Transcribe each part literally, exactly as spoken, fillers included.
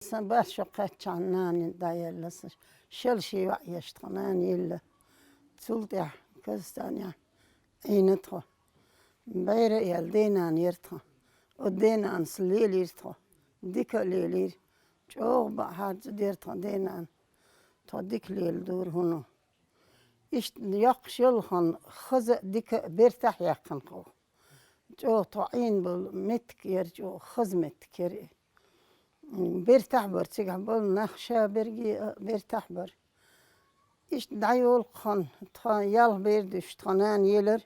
Сан бархӀ шо кхаччахьана нана дӀаелла сан. Шел ши йоӀ еш тха нана елла. Цул тӀехьа Казахстанехь Ӏийна тхо. БӀера а яьлла, денана яра тха. Оцу денанас лелийра тхо. Дика а лелийра. ЧӀогӀа баӀахьара зуда яра тхан денана. Тхо дика леладора хӀуно. Иштта йоккхуш йолу хан хаза а, дика а, бертахь а яьккхина кху. ЧӀогӀа тхо Ӏийна болу меттиг яра, чӀогӀа хаза меттиг яра и. Бертахь бара цигахь болу нах, ша берриге а бертахь бара. Иштта дӀайолу хан тхан ялх бер дуьсуш тхан нана елара,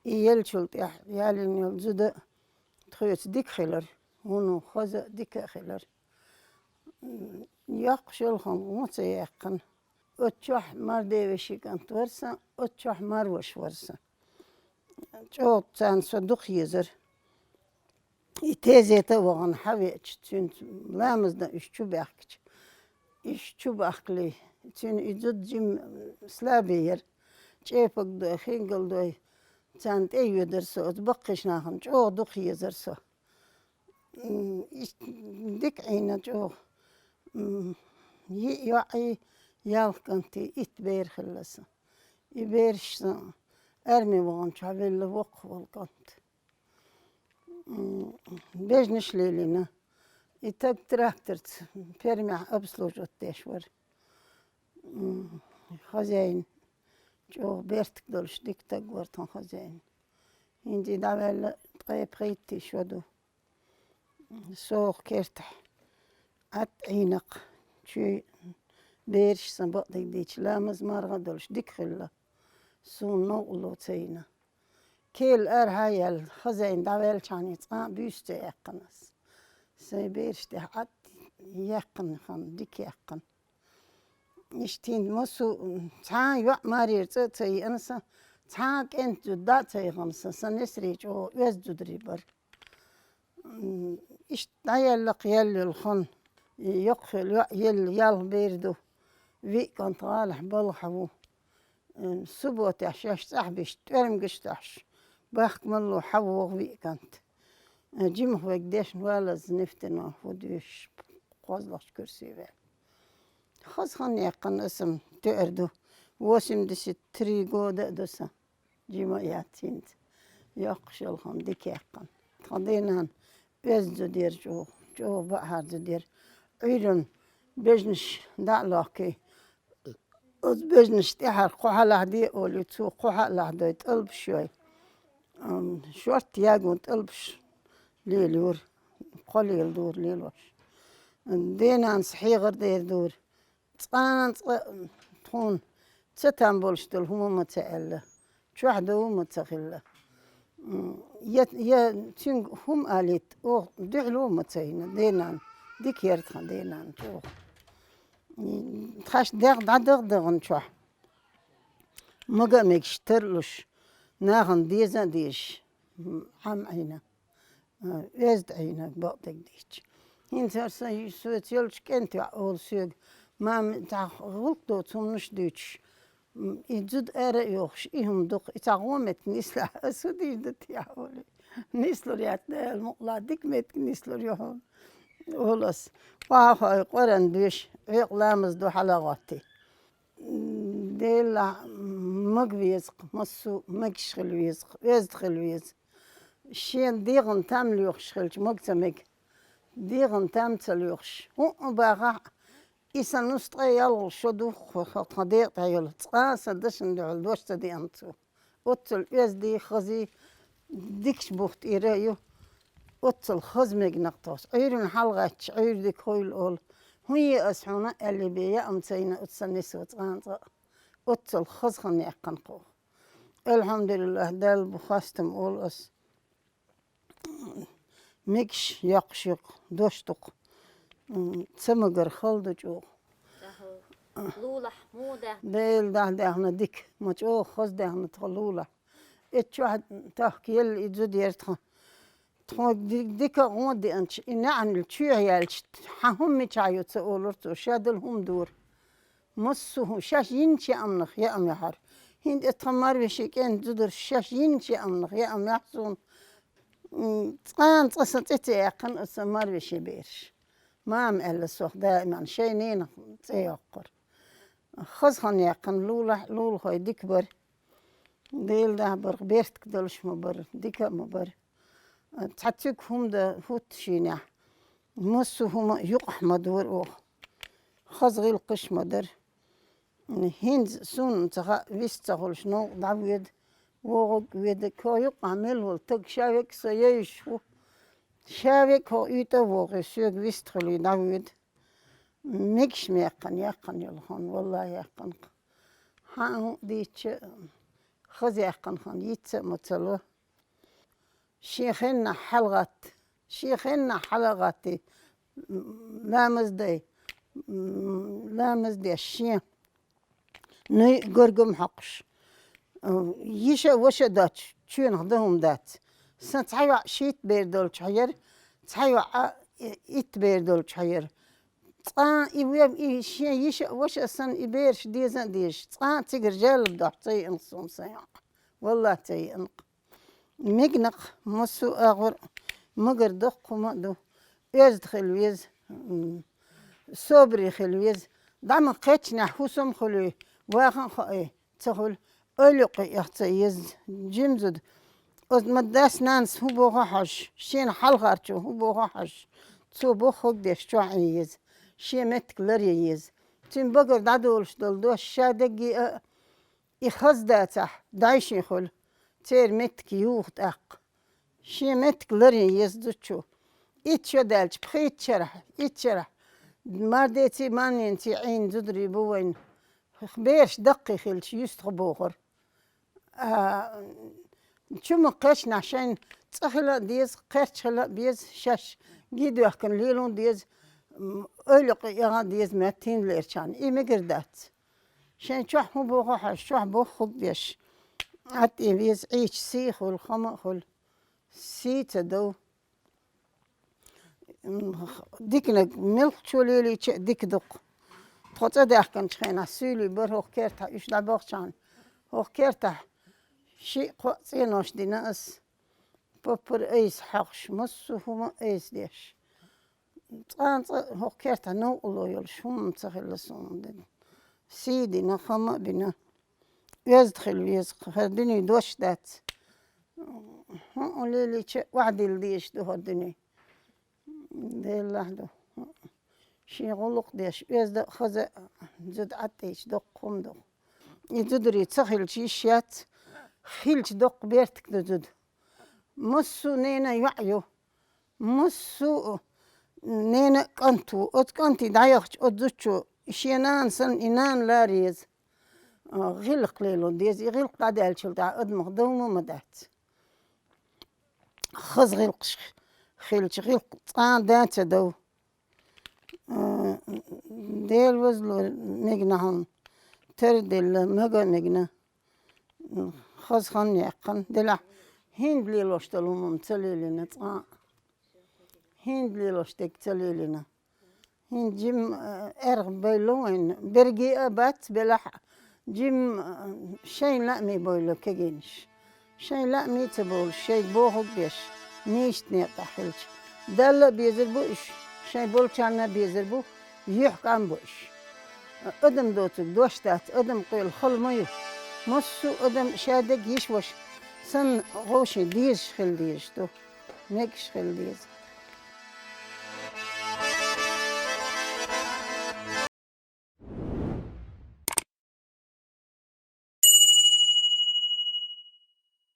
и еллачул тӀаьхьа ялийна йолу зуда а тхоьца дика хилара, хӀуно хаза а, дика а хилара. М, йоккхуш йолу хан вон ца яьккхина. Оцу чохь марде вешин кӀант вара сан, оцу чохь марваша вара сан. ЧӀогӀа царна со дукха езара. И тезета а вахана хьавеача, цуьнца ламаз дан уьш чу баьхкича, уьш чу бахкале, цуьнан и зуда жима слабый яра. ЧӀепаг дой, хингал дой, царна тӀе а йоьдара со, оцу баккхийчу нахана чӀогӀа дукха езара со. М, иштта дика Ӏийна чӀогӀа. М, йиъ йоӀий, ялх кӀантий, итт бер хилла сан. И бераш сан арми ваханчохь велла воккха волу кӀант. М, бежнаш лелийна. И таг тракторца фермехь обслуживать деш вара. М, хозяин чӀогӀа бертиг долуш дика таг вара тхан хозяин. ХӀинца и дӀаваьлла ткъе пхийтта шо ду. СогӀу кертахь Ӏад Ӏийнакх, чуьй бераш сан бакъдерг дийцича, ламаз марха а долуш дика хилла. Суна новкъарло ца йина. Кел арахьа а яьлла, хозяин дӀаваьллачхьана цкъа а буьйса ца яьккхина ас. Сайн бераш тӀехь Ӏад яьккхина хан, дика яьккхина. Иштта хӀинца массо а, цхьа а йоӀ марера цӀа а ца йиъна сан, цхьа а кӀентан зуда дӀа а ца яхана сан, сан несарий чӀогӀа оьзда зударий бара. М, иштта дӀаеллакх яьлла йолу хан, и йоккха йолу йоӀ елла ялх бер ду, виъ кӀант гӀалахь балхахь ву. М, субботехь шаьш цӀахь бисча, тӀоьрмигаш а тохьуш, бахка мало хьавогӀу виъ кӀант. Э, жимах верг дешна валаза Нефтенох ву доьшуш, кхозлагӀчу куьрсе ваьлла. Хаза хан яьккхина аса-м тоьар ду, восемьдесят три года а ду сан. Жима а яц хӀинца. Йоккхуш йолу хан дика яьккхина. Тхан денан оьзда зуда яра чӀогӀа, чӀогӀа баӀахьара зуда яра. Ӏуьйранна бежнаш дӀа а лохкий, оцу бежнаш тӀаьхьара кхо хьалахь де олий, цо кхо хьа а лахьдой, тӀалбаш йой. Ам, шорта ягон тӀалбаш лелайора, кхо леладора лелош. Денанас хьехар дер дора. Цкъа а цкъа тхуна ца там болуш долу хӀума ма ца аьлла, чохь дов ма ца хилла. М, я, я цуьнга хӀума алийта, оха дуьхьало ма ца йина, денан, дика яра тхан денан чӀогӀа. М, тхаьш дегӀ дӀадагӀа-дагӀанчохь, мага а мегаш тарлуш, нахана деза а дезаш, м, Ӏам Ӏийна. А, оьзда Ӏийнарг бакъдерг дийцича. ХӀинца хӀара сан йиша соьца йолчу кӀентан йоӀ олу соьга: «Мама, цхьа гӀуллакх доцу хӀуманаш а дуьйцуш, м, и зуда ара а йохуш, и хӀума дукха, и цхьа гӀо меттиг нислахь, ас хӀун дийр ду техьа?» олий. «Нислур яц, Дала мукъ лахь, дика меттиг нислур ю хьуна», олу ас. Охьахой, Къуръан доьший, Ӏуьйкъе ламаз до, хьала гӀоттий. Делахь, мага веза-кх, массо а мегаш хила веза-кх, оьзда хила веза. Шена дегӀан там лоьхуш хилча, мага ца мега. ДегӀан там ца лоьхуш, хӀуъа бахахь а, и сан нус ткъе ялхалгӀа шо ду, хӀокху тхан декъа тӀехь йолу, цкъа а сан дашна дуьхьал дош ца деана цо. Оццул оьздий, хазий, дикачу бух тӀера а ю. Оццул хаза мегнакх тхо. Ӏуьйранна хьалагӀаьттича, Ӏуьйра дика хуьйла олу. ХӀун е ас хьуна аьллий бен, яа ма ца йина оцу сан несо цкъа а цкъа а. Оццул хаза хан яьккхина кхо. Элхьамдулиллахь, Далла бу хастам олу ас. Мегаш йоккхуш ю-кх, дош ду-кх. М, ца магар хала ду чӀогӀа. Лулахь муха даьхна? Дела дӀа даьхна дика, ма чӀогӀа хаза даьхна тхо лулахь. Эццахь тахка елла и зуда яра тхан. Тхо ди-, дика а гӀо а деанча, и неӀарнал чоьхьа яьлча, хьан хӀума мичахь ю ца олура цо, ша дала хӀума дора. Массо а хӀума, шаьш йинчу яамнах яам яхьара. ХӀинца тхан марвешин кӀентан зударша шаьш йинчу яамнах яам яхь суна. М, цкъа а цкъа сан цӀе ца яьккхина аса сан марвешин бераш. Мама аьлла сох даиман, шайн ненах цӀе йоккхура. Хаза хан яьккхина лулахь-, лулахой дика бара. Дела дахьа бара, бертка долуш ма бара, дика а ма бара. Цхьа цуьк хӀума дан хӀутту шийнехь, массо а хӀума юкъахь ма дора оха. Хаза гӀиллакхаш ма дара. ХӀинца суна ца хаьа, вист ца хуьлуш новкъа дӀавоьду, вогӀург а воьду, кхо юккъахь мел волу таг ша вега со йовзуш ву. Ша вега хӀокху уьйтӀа а вогӀий, соьга вист хуьлий дӀавоьду. Мегаш ма яьккхина, яьккхина йолу хан, валлахӀи, яьккхина. Хьан а дийцча, хаза яьккхина хан йиц а ма ца ло. Шен хеннахь хьалагӀатта, шен хеннахь хьалагӀатта, м, ламаз дай, м, ламаз деш шен нуй горгам хьокхуш. Йиша а, ваша а доцуш, чоьнах дан хӀума дац. Сан цхьа йоӀ шийтта бер долчохь яра, цхьа йоӀ а итт бер долчохь яра. Цкъа а и ве-, и шен йиша а, ваша а санна, и бераш деза а дезаш, цкъа а цигара жалоб дохьуш ца йиъна суна сан йоӀ. Валлахь, ца йиъна. Мегнакх массо а агӀор магар доккха хӀума а ду. Оьзда хила веза, м, собаре хила веза. ДӀа ма кхеччинехь хӀусам а хуьлий, ваха а хоий ца хуьлу, ойла юккъе эха ца еза, жима зуда. Оцу ма дас-нанас хӀун боху а хьожуш, шена хьалхарчо хӀун боху а хьожуш, цо бохург деш чохь Ӏе еза, шен меттиг ларъян еза. Цуьнан багара дӀадолуш долу дош ша дагге а, и хаза дацахь, дайшин хуьлу, церан меттиг юха тӀаккха. Шен меттиг ларъян еза зудчо. Итт шо даьлча, пхийтта шарахь, итт шарахь. Мардеций, манненций Ӏийна зударий бу вайна. Бераш даккхий хилча, юьстахбохура. А, чу ма кхечнахь шайна цӀа хила а деза, кхерч хила а беза, шаьш ги доьхкина лело а деза, м, ойла юккъе эха а деза, маьттина лерчарна. И мегар дац. Шайн чохь хӀун боху а хьожуш, чохь бохург деш, Ӏад а веза, Ӏийча сий а хуьлу, хама а хуьлу, сий ца дов. М, диканиг мелхачо лелийча а дика ду-кх. Тхо цӀа даьхкинчу хенахь суьйлий бара хӀокху кертахь, уьш дӀабахчахьана. ХӀокху кертахь шиъ-кхоъ цӀенош дина ас, поппар айса хьоьхуш, массо а хӀума айса деш. Цкъа а цкъа хӀокху кертахь новкъарло йолуш хӀума ца хилла суна дина. Сий дина, хама а бина. Оьзда хила веза, хӀара дуьне дош дац. ХӀун а лелийча а, охьадилла дезаш ду хӀара дуьне. Делахь ду. Шен гӀуллакх а деш, оьзда а, хаза а, зуда Ӏад а ийча, доккха хӀума ду. И зударий ца хилча йиш яц, хилча доккха бертиг ду зуда. Массо а ненан йоӀ ю. Массо а ненан а кӀант ву. Оцу кӀанте дӀаяхча, оцу зудчо шен нана санна и нана лара еза. А, гӀиллакх лело деза. И гӀиллакх дӀадаьллачул тӀаьхьа адамах дов ма дац. Хаза гӀиллакхаш хилча, гӀиллакх цкъа а да ца дов. А, Дела возло мегна хьуна, тера делла, мага а мегна. Хаза хан яьккхина, делахь, хӀинда лелош долу хӀума ца лелийна цкъа а. ХӀинда лелош дерг ца лелийна. ХӀинда жима, а, эргӀа бевлла вайна. Берриге а бац белахь а, жима, а, шайн лааме бевлла кегийнаш. Шайн лааме ца бовлуш, шайга бохург а беш, нийсачу некъа тӀехь хилча, Далла а безар бу уьш, шайн болчарна а безар бу, юьхькӀам бу уьш. Адам доцург дош дац, адам къоьлла хала ма ю. Массо а адам ша дерг йиша-ваша санна, вовшийн дезаш хила дезаш ду, мегаш хила деза.